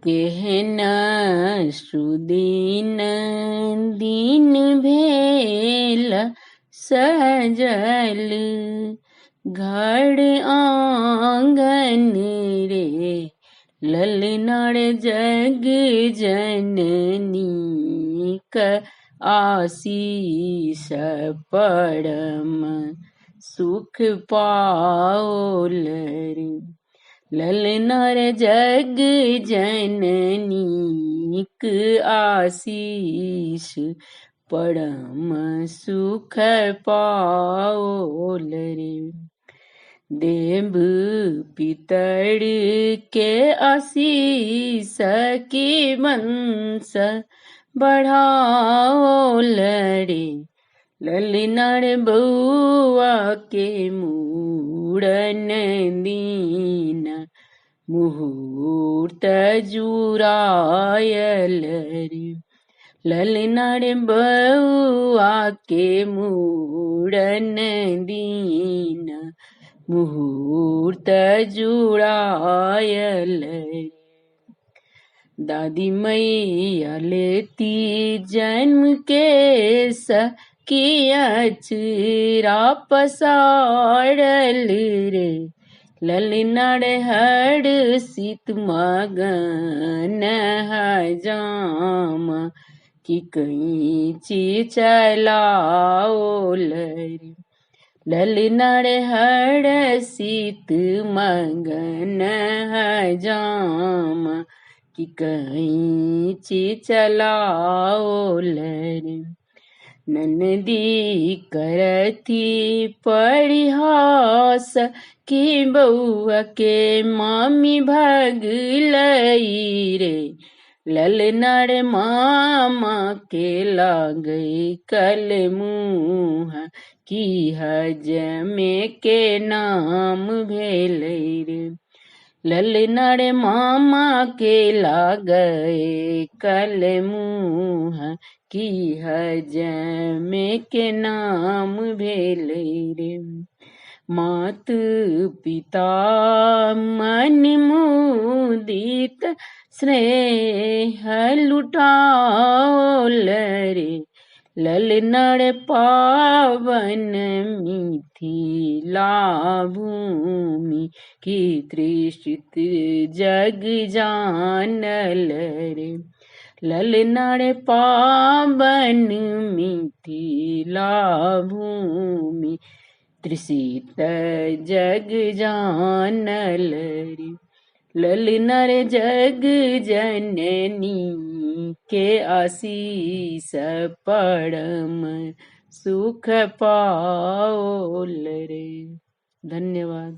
केहन सुदिन दिन भेल सजल घर आंगन रे, ललना रे जग जननी क आशीष परम सुख पाओल रे, ललना रे जग जननीक आशीष परम सुख पाओल रे। देव पितर के आशीष की वंश बढ़ाओल रे, ललना रे बौआ के मूड़न दिन मुहूर्त जुड़ायल रे, ललना रे बौआ के मूड़न दिन मुहूर्त जुड़ायल रे। दादी मैया लेती जन्म के सखी अचरा पसारल रे, ललना रे हर्षित मगन हजाम की कैंची चलाओल रे, ललना रे हर्षित मगन हजाम की कैंची चलाओल रे। ननदी करथि परिहास की बौआ के मामी भगलई रे, ललना रे मामा के लागै कल मुँह की हजमे के नाम भेलै रे, ललना रे मामा के लागै कल मुँह की हजमे के नाम भेलै रे। मात पिता मन मुदित स्नेह लुटाओल रे, ललना रे पावन मिथिला भूमि की तृषित जग जानल रे, ललना रे पावन मिथिला भूमि तृषित जग जानल रे, ललना रे जग जननी के आशीष परम सुख पाओल रे। धन्यवाद।